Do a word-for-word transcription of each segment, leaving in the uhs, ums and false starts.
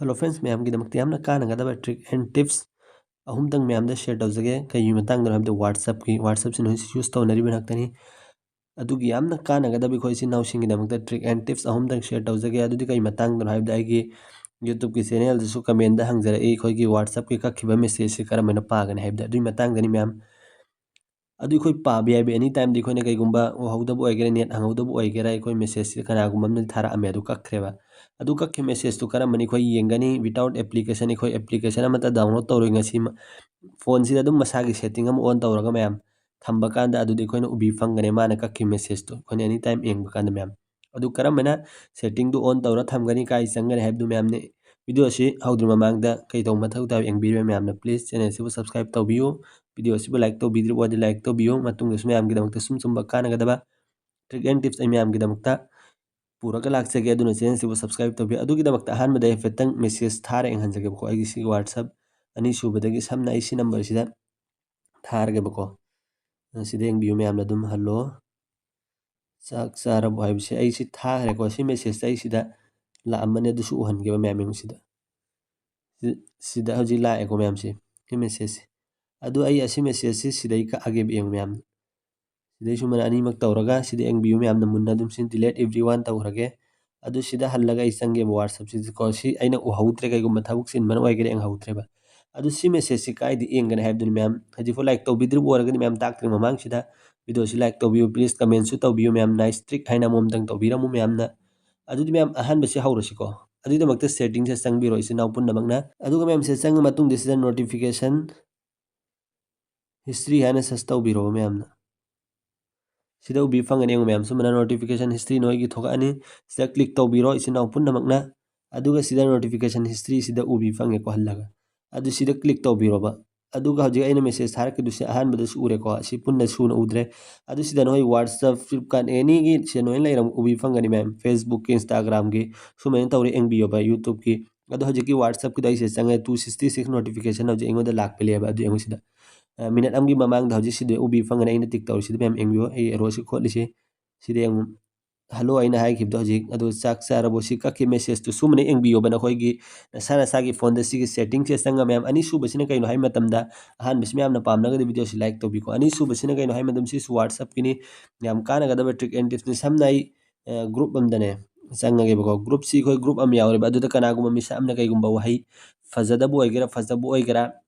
Hello friends, ꯃꯌꯥꯝꯒꯤꯗꯃꯛꯇ ꯌꯥꯝꯅ ꯀꯥꯟꯅꯒꯗꯕ trick and tips ꯑꯍꯨꯝꯗꯪ ꯃꯌꯥꯝꯗ share ꯇꯧꯖꯒꯦ꯫ ꯀꯩꯒꯤ ꯃꯇꯥꯡꯗꯅꯣ ꯍꯥꯏꯕꯗ WhatsApp-ꯀꯤ, WhatsApp-ꯁꯤ ꯅꯣꯏꯁꯨ use ꯇꯧꯅꯔꯤꯕ ꯉꯥꯛꯇꯅꯤ꯫ ꯑꯗꯨꯒꯤ ꯌꯥꯝꯅ ꯀꯥꯟꯅꯒꯗꯕ ꯑꯩꯈꯣꯏ ꯏꯆꯤꯟ ꯏꯅꯥꯎꯁꯤꯡꯒꯤꯗꯃꯛꯇ trick and tips ꯑꯍꯨꯝꯗꯪ share ꯇꯧꯖꯒꯦ꯫ ꯑꯗꯨꯗꯤ ꯀꯩ ꯃꯇꯥꯡꯗꯅꯣ ꯍꯥꯏꯕꯗ ꯑꯩꯒꯤ YouTube-ꯀꯤ channel-ꯗꯁꯨ comment-ꯗ ꯍꯪꯖꯔꯛꯏ, ꯑꯩꯈꯣꯏꯒꯤ WhatsApp-ꯀꯤ ꯀꯛꯈꯤꯕ message-ꯁꯤ ꯀꯔꯝꯕꯅ ꯄꯥꯒꯅꯤ ꯍꯥꯏꯕꯗ꯫ ꯑꯗꯨꯒꯤ ꯃꯇꯥꯡꯗꯅꯤ ꯃꯌꯥꯝ꯫ ꯑꯗꯨ ꯑꯩꯈꯣꯏ ꯄꯥꯕ ꯌꯥꯏꯕ any time-ꯗ ꯑꯩꯈꯣꯏꯅ ꯀꯩꯒꯨꯝꯕ ꯎꯍꯧꯗꯕ ꯑꯣꯏꯒꯦꯔꯥ, net ꯍꯪꯍꯧꯗꯕ ꯑꯣꯏꯒꯦꯔꯥ, ꯑꯩꯈꯣꯏ message-ꯁꯤ ꯀꯅꯥꯒꯨꯝꯕ ꯑꯃꯅ ꯊꯥꯔꯛꯑꯝꯃꯦ, ꯑꯗꯨ ꯀꯛꯈ꯭ꯔꯦꯕ꯫ ꯑꯗꯨ ꯀꯛꯈꯤꯕ message-ꯇꯨ ꯀꯔꯝꯕꯅꯤ ꯑꯩꯈꯣꯏ ꯌꯦꯡꯒꯅꯤ? Without application, ꯑꯩꯈꯣꯏ application ꯑꯃꯠꯇ download ꯇꯧꯔꯣꯏ ꯉꯁꯤ꯫ ꯃ-, phone-ꯁꯤꯗ ꯑꯗꯨꯝ ꯃꯁꯥꯒꯤ setting ꯑꯃ on ꯇꯧꯔꯒ ꯃꯌꯥꯝ ꯊꯝꯕ ꯀꯥꯟꯗ ꯑꯗꯨꯗꯤ ꯑꯩꯈꯣꯏꯅ ꯎꯕꯤ ꯐꯪꯒꯅꯤ ꯃꯥꯅ ꯀꯛꯈꯤꯕ message-ꯇꯣ꯫ ꯑꯩꯈꯣꯏꯅ any time ꯌꯦꯡꯕ ꯀꯥꯟꯗ ꯃꯌꯥꯝ꯫ ꯑꯗꯨ ꯀꯔꯝꯕꯅ setting-ꯗꯨ on ꯇꯧꯔ ꯊꯝꯒꯅꯤ, ꯀꯥꯏ ꯆꯪꯒꯅꯤ ꯍꯥꯏꯕꯗꯨ ꯃꯌꯥꯝꯅ video-ꯁꯤ ꯍꯧꯗ꯭ꯔꯤ ꯃꯃꯥꯡꯗ ꯀꯩ ꯇꯧꯕ ꯃꯊꯧ ꯇꯥꯏ ꯌꯦꯡꯕꯤꯔꯤꯕ ꯃꯌꯥꯝꯅ please channel-ꯁꯤꯕꯨ subscribe ꯇꯧꯕꯤꯌꯨ꯫ Video-ꯁꯤꯕꯨ like ꯇꯧꯕꯤꯗ꯭ꯔꯤꯕ ꯑꯣꯏꯔꯗꯤ like ꯇꯧꯕꯤꯌꯨ꯫ ꯃꯇꯨꯡꯗꯁꯨ ꯃꯌꯥꯝꯒꯤꯗꯃꯛꯇ ꯁꯨꯝ ꯁꯨꯝꯕ ꯀꯥꯟꯅꯒꯗꯕ trick and tips ꯑꯩ ꯃꯌꯥꯝꯒꯤꯗꯃꯛꯇ ꯄꯨꯔꯒ ꯂꯥꯛꯆꯒꯦ꯫ ꯑꯗꯨꯅ channel-ꯁꯤꯕꯨ subscribe ꯇꯧꯕꯤꯌꯨ꯫ ꯑꯗꯨꯒꯤꯗꯃꯛꯇ ꯑꯍꯥꯟꯕꯗ ꯑꯩ ꯍꯥꯏꯐꯦꯠꯇꯪ message ꯊꯥꯔ ꯌꯦꯡꯍꯟꯖꯒꯦꯕꯀꯣ꯫ ꯑꯩꯒꯤ ꯁꯤꯒꯤ WhatsApp ꯑꯅꯤꯁꯨꯕꯗꯒꯤ ꯁꯝꯅ ꯑꯩ ꯁꯤ number-ꯁꯤꯗ ꯊꯥꯔꯒꯦꯕꯀꯣ꯫ ꯁꯤꯗ ꯌꯦꯡꯕꯤꯌꯨ ꯃꯌꯥꯝꯅ ꯑꯗꯨꯝ꯫ "Hello, ꯆꯥꯛ ꯆꯥꯔꯕꯣ?" ꯍꯥꯏꯕꯁꯦ ꯑꯩ ꯁꯤ ꯊꯥꯈ꯭ꯔꯦꯀꯣ꯫ ꯁꯤ message-ꯁꯦ ꯑꯩ ꯁꯤꯗ ꯂꯥꯛꯑꯝꯕꯅꯦ, ꯑꯗꯨꯁꯨ ꯎꯍꯟꯒꯦꯕ ꯃꯌꯥꯝ ꯌꯦꯡꯉꯨ ꯁꯤꯗ꯫ ꯁꯤ-, ꯁꯤꯗ ꯍꯧꯖꯤꯛ ꯂꯥꯛꯑꯦꯀꯣ ꯃꯌꯥꯝꯁꯦ, ꯁꯤ message-ꯁꯦ꯫ ꯑꯗꯨ ꯑꯩ ꯑꯁꯤ message-ꯁꯤ ꯁꯤꯗꯩ ꯀꯛꯑꯒꯦꯕ ꯌꯦꯡꯉꯨ ꯃꯌꯥꯝ꯫ ꯁꯤꯗꯩ ꯁꯨꯃꯥꯏꯅ ꯑꯅꯤꯃꯛ ꯇꯧꯔꯒ ꯁꯤꯗ ꯌꯦꯡꯕꯤꯌꯨ ꯃꯌꯥꯝꯅ ꯃꯨꯟꯅ ꯑꯗꯨꯝ ꯁꯤ delete everyone ꯇꯧꯈ꯭ꯔꯒꯦ꯫ ꯑꯗꯨ ꯁꯤꯗ ꯍꯜꯂꯒ ꯑꯩ ꯆꯪꯒꯦꯕ WhatsApp-ꯁꯤꯗꯀꯣ꯫ ꯁꯤ ꯑꯩꯅ ꯎꯍꯧꯗ꯭ꯔꯦ, ꯀꯩꯒꯨꯝꯕ ꯊꯕꯛ ꯆꯤꯟꯕꯅ ꯑꯣꯏꯒꯦꯔꯥ ꯌꯦꯡꯍꯧꯗ꯭ꯔꯦꯕ꯫ ꯑꯗꯨ ꯁꯤ message-ꯁꯤ ꯀꯥꯏꯗ ꯌꯦꯡꯒꯅꯤ ꯍꯥꯏꯕꯗꯨꯅꯤ ꯃꯌꯥꯝ꯫ ꯍꯧꯖꯤꯛꯐꯥꯎ like ꯇꯧꯕꯤꯗ꯭ꯔꯤꯕ ꯑꯣꯏꯔꯒꯗꯤ ꯃꯌꯥꯝ ꯇꯥꯛꯇ꯭ꯔꯤ ꯃꯃꯥꯡꯁꯤꯗ video-ꯁꯤ like ꯇꯧꯕꯤꯌꯨ please, comment-ꯁꯨ ꯇꯧꯕꯤꯌꯨ ꯃꯌꯥꯝ꯫ Nice trick ꯍꯥꯏꯅ ꯑꯃꯃꯝꯇꯪ ꯇꯧꯕꯤꯔꯝꯃꯨ ꯃꯌꯥꯝꯅ꯫ ꯑꯗꯨꯗꯤ ꯃꯌꯥꯝ ꯑꯍꯥꯟꯕꯁꯤ ꯍꯧꯔꯁꯤꯀꯣ꯫ ꯑꯗꯨꯒꯤꯗꯃꯛꯇ setting-ꯁꯦ ꯆꯪꯕꯤꯔꯣ ꯏꯆꯤꯟ ꯏꯅꯥꯎ ꯄꯨꯝꯅꯃꯛꯅ꯫ ꯑꯗꯨꯒ ꯃꯌꯥꯝ ꯁꯤꯗ ꯆꯪꯉ ꯃꯇꯨꯡꯗ ꯁꯤꯗ notification history ꯍꯥꯏꯅ search ꯇꯧꯕꯤꯔꯣ ꯃꯌꯥꯝꯅ꯫ ꯁꯤꯗ ꯎꯕꯤ ꯐꯪꯒꯅꯤ ꯌꯦꯡꯉꯨ ꯃꯌꯥꯝ, ꯁꯨꯃꯥꯏꯅ notification history ꯅꯣꯏꯒꯤ ꯊꯣꯛꯂꯛꯑꯅꯤ꯫ ꯁꯤꯗ click ꯇꯧꯕꯤꯔꯣ ꯏꯆꯤꯟ ꯏꯅꯥꯎ ꯄꯨꯝꯅꯃꯛꯅ꯫ ꯑꯗꯨꯒ ꯁꯤꯗ notification history ꯁꯤꯗ ꯎꯕꯤ ꯐꯪꯉꯦꯀꯣ ꯍꯜꯂꯒ꯫ ꯑꯗꯨ ꯁꯤꯗ click ꯇꯧꯕꯤꯔꯣꯕ꯫ ꯑꯗꯨꯒ ꯍꯧꯖꯤꯛ ꯑꯩꯅ message ꯊꯥꯔꯛꯈꯤꯗꯣꯏꯁꯦ ꯑꯍꯥꯟꯕꯗꯁꯨ ꯎꯔꯦꯀꯣ, ꯑꯁꯤ ꯄꯨꯟꯅ ꯁꯨꯅ ꯎꯗ꯭ꯔꯦ꯫ ꯑꯗꯨ ꯁꯤꯗ ꯅꯣꯏ WhatsApp, Flipkart, any-ꯒꯤ ꯁꯤꯗ ꯅꯣꯏꯅ ꯂꯩꯔꯝ ꯎꯕꯤ ꯐꯪꯒꯅꯤ ꯃꯌꯥꯝ, Facebook-ꯀꯤ, Instagram-ꯒꯤ ꯁꯨꯃꯥꯏꯅ ꯇꯧꯔꯦ ꯌꯦꯡꯕꯤꯌꯣꯕ꯫ YouTube-ꯀꯤ ꯑꯗꯣ ꯍꯧꯖꯤꯛꯀꯤ WhatsApp-ꯀꯤꯗꯣ ꯑꯩꯁꯦ ꯆꯪꯉꯦ, two sixty six notification ꯍꯧꯖꯤꯛ ꯑꯩꯉꯣꯟꯗ ꯂꯥꯛꯄ ꯂꯩꯌꯦꯕ꯫ ꯑꯗꯨ ꯌꯦꯡꯉꯨ ꯁꯤꯗ, ꯑ, minute ꯑꯃꯒꯤ ꯃꯃꯥꯡꯗ ꯍꯧꯖꯤꯛ ꯁꯤꯗ ꯎꯕꯤ ꯐꯪꯒꯅꯤ ꯑꯩꯅ tick ꯇꯧꯔꯤꯁꯤꯗ ꯃꯌꯥꯝ ꯌꯦꯡꯕꯤꯌꯣ꯫ ꯑꯩ arrow-ꯁꯤ ꯈꯣꯠꯂꯤꯁꯦ ꯁꯤꯗ ꯌꯦꯡꯉꯨ꯫ ꯍꯜꯂꯣ ꯑꯩꯅ ꯍꯥꯏꯈꯤꯕꯗꯣ ꯍꯧꯖꯤꯛ꯫ ꯑꯗꯨ ꯆꯥꯛ ꯆꯥꯔꯕꯣ? ꯁꯤ ꯀꯛꯀꯤ message ꯇꯨ ꯁꯨꯃꯥꯏꯅ ꯌꯦꯡꯕꯤꯌꯣꯕ ꯅꯈꯣꯏꯒꯤ ꯅꯁꯥ ꯅꯁꯥꯒꯤ phone ꯗ ꯁꯤꯒꯤ setting ꯁꯦ ꯆꯪꯉ ꯃꯌꯥꯝ꯫ ꯑꯅꯤꯁꯨꯕꯁꯤꯅ ꯀꯩꯅꯣ ꯍꯥꯏ ꯃꯇꯝꯗ, ꯑꯍꯥꯟꯕꯁꯤ ꯃꯌꯥꯝꯅ ꯄꯥꯝꯂꯒꯗꯤ video ꯁꯤ like ꯇꯧꯕꯤꯀꯣ꯫ ꯑꯅꯤꯁꯨꯕꯁꯤꯅ ꯀꯩꯅꯣ ꯍꯥꯏ ꯃꯇꯝꯗ ꯁꯤꯁꯨ WhatsApp ꯀꯤꯅꯤ, ꯌꯥꯝ ꯀꯥꯟꯅꯒꯗꯕ trick and tips ꯅꯤ꯫ ꯁꯝꯅ ꯑꯩ, ꯑ, group ꯑꯃꯗꯅꯦ ꯆꯪꯉꯒꯦꯕꯀꯣ꯫ Group ꯁꯤ ꯑꯩꯈꯣꯏ group ꯑꯃ ꯌꯥꯎꯔꯦꯕ꯫ ꯑꯗꯨꯗ ꯀꯅꯥꯒꯨꯝꯕ ꯃꯤꯁꯛ ꯑꯃꯅ ꯀꯩꯒꯨꯝꯕ ꯋꯥꯍꯩ ꯐꯖꯗꯕ ꯑꯣꯏꯒꯦꯔꯥ ꯐꯖꯕ ꯑꯣꯏꯒꯦꯔꯥ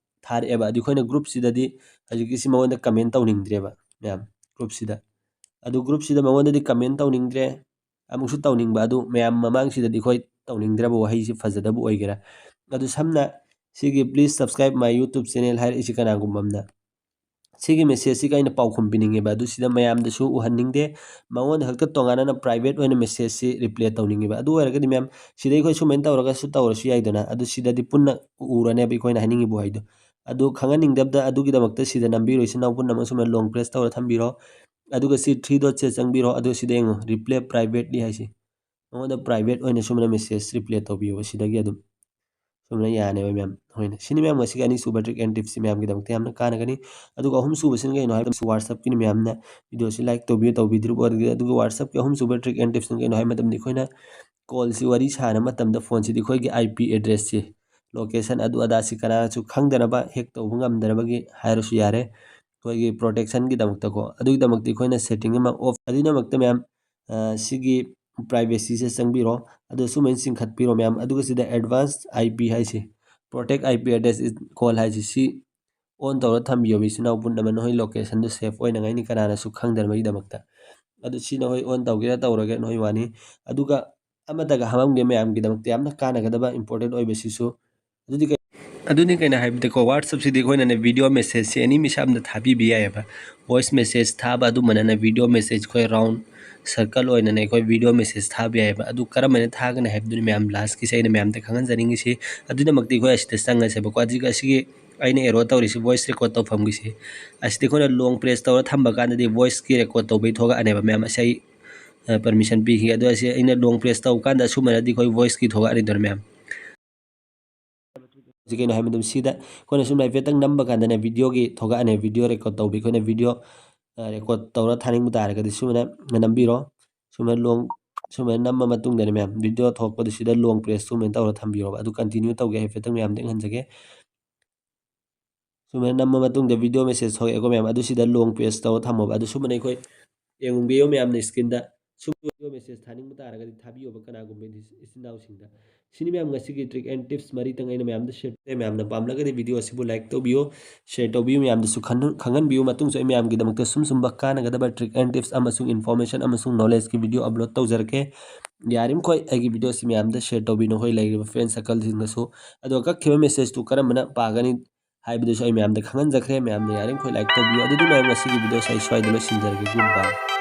ꯊꯥꯔꯛꯑꯦꯕ꯫ ꯑꯗꯨ ꯑꯩꯈꯣꯏꯅ group ꯁꯤꯗꯗꯤ ꯍꯧꯖꯤꯛꯀꯤꯁꯤ ꯃꯉꯣꯟꯗ comment ꯇꯧꯅꯤꯡꯗ꯭ꯔꯦꯕ ꯃꯌꯥꯝ, group ꯁꯤꯗ꯫ ꯑꯗꯨ group ꯁꯤꯗ ꯃꯉꯣꯟꯗꯗꯤ comment ꯇꯧꯅꯤꯡꯗ꯭ꯔꯦ, ꯑꯃꯨꯛꯁꯨ ꯇꯧꯅꯤꯡꯕ꯫ ꯑꯗꯨ ꯃꯌꯥꯝ ꯃꯃꯥꯡꯁꯤꯗꯗꯤ ꯑꯩꯈꯣꯏ ꯇꯧꯅꯤꯡꯗ꯭ꯔꯕ ꯋꯥꯍꯩꯁꯤ ꯐꯖꯗꯕ ꯑꯣꯏꯒꯦꯔꯥ꯫ ꯑꯗꯨ ꯁꯝꯅ ꯁꯤꯒꯤ "Please subscribe my YouTube channel" ꯍꯥꯏꯔꯛꯏꯁꯤ ꯀꯅꯥꯒꯨꯝꯕ ꯑꯃꯅ꯫ ꯁꯤꯒꯤ message ꯁꯤꯒ ꯑꯩꯅ ꯄꯥꯎꯈꯨꯝ ꯄꯤꯅꯤꯡꯉꯦꯕ꯫ ꯑꯗꯨ ꯁꯤꯗ ꯃꯌꯥꯝꯗꯁꯨ ꯎꯍꯟꯅꯤꯡꯗꯦ꯫ ꯃꯉꯣꯟꯗ ꯈꯛꯇ ꯇꯣꯉꯥꯟꯅ private ꯑꯣꯏꯅ message ꯁꯤ reply ꯇꯧꯅꯤꯡꯉꯦꯕ꯫ ꯑꯗꯨ ꯑꯣꯏꯔꯒꯗꯤ ꯃꯌꯥꯝ ꯁꯤꯗꯩ ꯑꯩꯈꯣꯏ ꯁꯨꯃꯥꯏꯅ ꯇꯧꯔꯒꯁꯨ ꯇꯧꯔꯁꯨ ꯌꯥꯏꯗꯅ꯫ ꯑꯗꯨ ꯁꯤꯗꯗꯤ ꯄꯨꯟꯅ ꯎꯔꯅꯦꯕ ꯑꯩꯈꯣꯏꯅ ꯍꯥꯏꯅꯤꯡꯉꯤꯕ ꯋꯥꯍꯩꯗꯣ꯫ ꯑꯗꯨ ꯈꯪꯍꯟꯅꯤꯡꯗꯕꯗ ꯑꯗꯨꯒꯤꯗꯃꯛꯇ ꯁꯤꯗ ꯅꯝꯕꯤꯔꯣ꯫ ꯏꯆꯤꯟ ꯏꯅꯥꯎ ꯄꯨꯝꯅꯃꯛ ꯁꯨꯃꯥꯏꯅ long press ꯇꯧꯔ ꯊꯝꯕꯤꯔꯣ꯫ ꯑꯗꯨꯒ ꯁꯤ three dot ꯁꯦ ꯆꯪꯕꯤꯔꯣ꯫ ꯑꯗꯨ ꯁꯤꯗ ꯌꯦꯡꯉꯣ, reply privately ꯍꯥꯏꯁꯤ꯫ ꯃꯉꯣꯟꯗ private ꯑꯣꯏꯅ ꯁꯨꯃꯥꯏꯅ message reply ꯇꯧꯕꯤꯌꯣꯕ ꯁꯤꯗꯒꯤ ꯑꯗꯨꯝ꯫ ꯁꯨꯃꯥꯏꯅ ꯌꯥꯅꯦꯕ ꯃꯌꯥꯝ꯫ ꯍꯣꯏꯅꯦ, ꯁꯤꯅꯤ ꯃꯌꯥꯝ ꯉꯁꯤꯒꯤ ꯑꯅꯤꯁꯨꯕ trick and tips ꯁꯤ ꯃꯌꯥꯝꯒꯤꯗꯃꯛꯇ ꯌꯥꯝꯅ ꯀꯥꯟꯅꯒꯅꯤ꯫ ꯑꯗꯨꯒ ꯑꯍꯨꯝꯁꯨꯕꯁꯤꯅ ꯀꯩꯅꯣ ꯍꯥꯏꯕꯗ WhatsApp ꯀꯤꯅꯤ꯫ ꯃꯌꯥꯝꯅ video ꯁꯤ like ꯇꯧꯕꯤꯌꯨ ꯇꯧꯕꯤꯗ꯭ꯔꯤꯕ ꯑꯣꯏꯔꯒꯗꯤ꯫ ꯑꯗꯨꯒ WhatsApp ꯀꯤ ꯑꯍꯨꯝꯁꯨꯕ trick and tips ꯅ ꯀꯩꯅꯣ ꯍꯥꯏꯕ ꯃꯇꯝꯗ ꯑꯩꯈꯣꯏꯅ call ꯁꯤ ꯋꯥꯔꯤ ꯁꯥꯟꯅꯕ ꯃꯇꯝꯗ phone ꯁꯤꯗ ꯑꯩꯈꯣꯏꯒꯤ IP address ꯁꯤ, location ꯑꯗꯨ ꯑꯗꯥꯁꯤ ꯀꯅꯥꯁꯨ ꯈꯪꯗꯅꯕ, hack ꯇꯧꯕ ꯉꯝꯗꯅꯕꯒꯤ ꯍꯥꯏꯔꯁꯨ ꯌꯥꯔꯦ꯫ ꯑꯩꯈꯣꯏꯒꯤ protection ꯒꯤꯗꯃꯛꯇꯀꯣ꯫ ꯑꯗꯨꯒꯤꯗꯃꯛꯇ ꯑꯩꯈꯣꯏꯅ setting ꯑꯃ off, ꯑꯗꯨꯒꯤꯗꯃꯛꯇ ꯃꯌꯥꯝ, ꯑ, ꯁꯤꯒꯤ privacy ꯁꯦ ꯆꯪꯕꯤꯔꯣ꯫ ꯑꯗꯨ ꯁꯨꯃꯥꯏꯅ ꯆꯤꯡꯈꯠꯄꯤꯔꯣ ꯃꯌꯥꯝ꯫ ꯑꯗꯨꯒ ꯁꯤꯗ advanced IP ꯍꯥꯏꯁꯤ, protect IP address is call ꯍꯥꯏꯁꯤ, ꯁꯤ on ꯇꯧꯔ ꯊꯝꯕꯤꯌꯣꯕ ꯏꯆꯤꯟ ꯏꯅꯥꯎ ꯄꯨꯝꯅꯃꯛ꯫ ꯅꯈꯣꯏ location ꯗꯨ safe ꯑꯣꯏꯅꯉꯥꯏꯅꯤ, ꯀꯅꯥꯅꯁꯨ ꯈꯪꯗꯅꯕꯒꯤꯗꯃꯛꯇ꯫ ꯑꯗꯨ ꯁꯤ ꯅꯈꯣꯏ on ꯇꯧꯒꯦꯔꯥ ꯇꯧꯔꯒꯦꯔꯥ ꯅꯈꯣꯏ ꯋꯥꯅꯤ꯫ ꯑꯗꯨꯒ ꯑꯃꯠꯇꯒ ꯍꯥꯃꯝꯒꯦ ꯃꯌꯥꯝꯒꯤꯗꯃꯛꯇ ꯌꯥꯝꯅ ꯀꯥꯟꯅꯒꯗꯕ, important ꯑꯣꯏꯕꯁꯤꯁꯨ꯫ ꯑꯗꯨꯗꯤ ꯀꯩ-, ꯑꯗꯨꯗꯤ ꯀꯩꯅꯣ ꯍꯥꯏꯕꯗꯀꯣ, WhatsApp ꯁꯤꯗꯤ ꯑꯩꯈꯣꯏꯅꯅꯦ video message ꯁꯦ any ꯃꯤꯁꯛ ꯑꯃꯗ ꯊꯥꯕꯤꯕ ꯌꯥꯏꯑꯕ꯫ Voice message ꯊꯥꯕ ꯑꯗꯨꯃꯅꯅꯦ video message ꯑꯩꯈꯣꯏ round circle ꯑꯣꯏꯅꯅꯦ ꯑꯩꯈꯣꯏ video message ꯊꯥꯕ ꯌꯥꯏꯑꯕ꯫ ꯑꯗꯨ ꯀꯔꯝꯍꯥꯏꯅ ꯊꯥꯒꯅꯤ ꯍꯥꯏꯕꯗꯨꯅꯤ ꯃꯌꯥꯝ last ꯀꯤꯁꯦ ꯑꯩꯅ ꯃꯌꯥꯝꯗ ꯈꯪꯍꯟꯖꯅꯤꯡꯉꯤꯁꯤ꯫ ꯑꯗꯨꯒꯤꯗꯃꯛꯇꯤ ꯑꯩꯈꯣꯏ ꯑꯁꯤꯗ ꯆꯪꯉꯁꯦꯕꯀꯣ꯫ ꯑꯗꯨꯒ ꯑꯁꯤꯒꯤ ꯑꯩꯅ arrow ꯇꯧꯔꯤꯁꯤ voice record ꯇꯧꯐꯝꯒꯤꯁꯤ꯫ ꯑꯁꯤꯗꯤ ꯑꯩꯈꯣꯏꯅ long press ꯇꯧꯔ ꯊꯝꯕ ꯀꯥꯟꯗꯗꯤ voice ꯀꯤ record ꯇꯧꯕꯩ ꯊꯣꯛꯂꯛꯑꯅꯦꯕ ꯃꯌꯥꯝ꯫ ꯑꯁꯤ ꯑꯩ, ꯑ, permission ꯄꯤꯈꯤꯒꯦ꯫ ꯑꯗꯣ ꯑꯁꯤ ꯑꯩꯅ long press ꯇꯧꯕ ꯀꯥꯟꯗ ꯑꯁꯨꯃꯥꯏꯅꯗꯤ ꯑꯩꯈꯣꯏ voice ꯀꯤ ꯊꯣꯛꯂꯛꯑꯅꯤꯗꯅ ꯃꯌꯥꯝ꯫ ꯍꯧꯖꯤꯛ ꯀꯩꯅꯣ ꯍꯥꯏꯕ ꯃꯇꯝ ꯁꯤꯗ ꯑꯩꯈꯣꯏꯅ ꯁꯨꯝ ꯍꯥꯏꯐꯦꯠꯇꯪ ꯅꯝꯕ ꯀꯥꯟꯗꯅꯦ video ꯒꯤ ꯊꯣꯛꯂꯛꯑꯅꯤ꯫ Video record ꯇꯧꯕ, ꯑꯩꯈꯣꯏꯅ video, ꯑ, record ꯇꯧꯔ ꯊꯥꯅꯤꯡꯕ ꯇꯥꯔꯒꯗꯤ ꯁꯨꯃꯥꯏꯅ ꯅꯝꯕꯤꯔꯣ꯫ ꯁꯨꯃꯥꯏꯅ ꯂꯣꯡ ꯁꯨꯃꯥꯏꯅ ꯅꯝꯃ ꯃꯇꯨꯡꯗꯅꯦ ꯃꯌꯥꯝ, ꯚꯤꯗꯤꯑꯣ ꯊꯣꯛꯂꯛꯄꯗꯨ ꯁꯤꯗ ꯂꯣꯡ ꯄ꯭ꯔꯦꯁ ꯁꯨꯃꯥꯏꯅ ꯇꯧꯔ ꯊꯝꯕꯤꯔꯣꯕ꯫ ꯑꯗꯨ ꯀꯟꯇꯤꯅ꯭ꯌꯨ ꯇꯧꯒꯦ ꯍꯥꯏꯐꯦꯠꯇꯪ ꯃꯌꯥꯝꯗ ꯌꯦꯡꯍꯟꯖꯒꯦ꯫ ꯁꯨꯃꯥꯏꯅ ꯅꯝꯃ ꯃꯇꯨꯡꯗ ꯚꯤꯗꯤꯑꯣ ꯃꯦꯁꯦꯖ ꯊꯣꯛꯂꯛꯑꯦꯀꯣ ꯃꯌꯥꯝ, ꯑꯗꯨ ꯁꯤꯗ ꯂꯣꯡ ꯄ꯭ꯔꯦꯁ ꯇꯧꯔ ꯊꯝꯃꯣꯕ꯫ ꯑꯗꯨ ꯁꯨꯃꯥꯏꯅ ꯑꯩꯈꯣꯏ ꯌꯦꯡꯕꯤꯌꯨ ꯃꯌꯥꯝꯅ ꯁ꯭ꯀ꯭ꯔꯤꯟꯗ꯫ ꯁꯨꯝꯕ ꯚꯤꯗꯤꯑꯣ ꯃꯦꯁꯦꯖ ꯊꯥꯅꯤꯡꯕ ꯇꯥꯔꯒꯗꯤ ꯊꯥꯕꯤꯌꯣꯕ ꯀꯅꯥꯒꯨꯝꯕ ꯏꯆꯤꯟ ꯏꯅꯥꯎꯁꯤꯡꯗ꯫ ꯁꯤꯅꯤ ꯃꯌꯥꯝ ꯉꯁꯤꯒꯤ trick and tips ꯃꯔꯤꯇꯪ ꯑꯩꯅ ꯃꯌꯥꯝꯗ ꯁꯤꯌꯔ ꯇꯧꯖꯩ꯫ ꯃꯌꯥꯝꯅ ꯄꯥꯝꯂꯒꯗꯤ ꯚꯤꯗꯤꯑꯣ ꯑꯁꯤꯕꯨ ꯂꯥꯏꯛ ꯇꯧꯕꯤꯌꯨ, ꯁꯤꯌꯔ ꯇꯧꯕꯤꯌꯨ, ꯃꯌꯥꯝꯗꯁꯨ ꯈꯟ-, ꯈꯪꯍꯟꯕꯤꯌꯨ꯫ ꯃꯇꯨꯡꯁꯨ ꯑꯩ ꯃꯌꯥꯝꯒꯤꯗꯃꯛꯇ ꯁꯨꯝ ꯁꯨꯝꯕ ꯀꯥꯟꯅꯒꯗꯕ trick and tips ꯑꯃꯁꯨꯡ ꯏꯟꯐꯣꯔꯃꯦꯁꯟ ꯑꯃꯁꯨꯡ ꯅꯣꯂꯦꯖꯀꯤ ꯚꯤꯗꯤꯑꯣ ꯑꯞꯂꯣꯗ ꯇꯧꯖꯔꯛꯀꯦ꯫ ꯌꯥꯔꯤꯃꯈꯩ ꯑꯩꯒꯤ ꯚꯤꯗꯤꯑꯣ ꯑꯁꯤ ꯃꯌꯥꯝꯗ ꯁꯤꯌꯔ ꯇꯧꯕꯤꯌꯨ, ꯅꯈꯣꯏ ꯂꯩꯔꯤꯕ ꯐ꯭ꯔꯦꯟ ꯁꯔꯀꯜꯁꯤꯡꯗꯁꯨ꯫ ꯑꯗꯨꯒ ꯀꯛꯈꯤꯕ ꯃꯦꯁꯦꯖꯇꯨ ꯀꯔꯝꯕꯅ ꯄꯥꯒꯅꯤ ꯍꯥꯏꯕꯗꯨꯁꯨ ꯑꯩ ꯃꯌꯥꯝꯗ ꯈꯪꯍꯟꯖꯈ꯭ꯔꯦ꯫ ꯃꯌꯥꯝꯅ ꯌꯥꯔꯤꯃꯈꯩ ꯂꯥꯏꯛ ꯇꯧꯕꯤꯌꯨ꯫ ꯑꯗꯨꯗꯤ ꯃꯌꯥꯝ ꯉꯁꯤꯒꯤ ꯚꯤꯗꯤꯑꯣꯁꯦ ꯑꯩ ꯁ꯭ꯋꯥꯏꯗ ꯂꯣꯏꯁꯤꯟꯖꯔꯒꯦ꯫ Goodbye꯫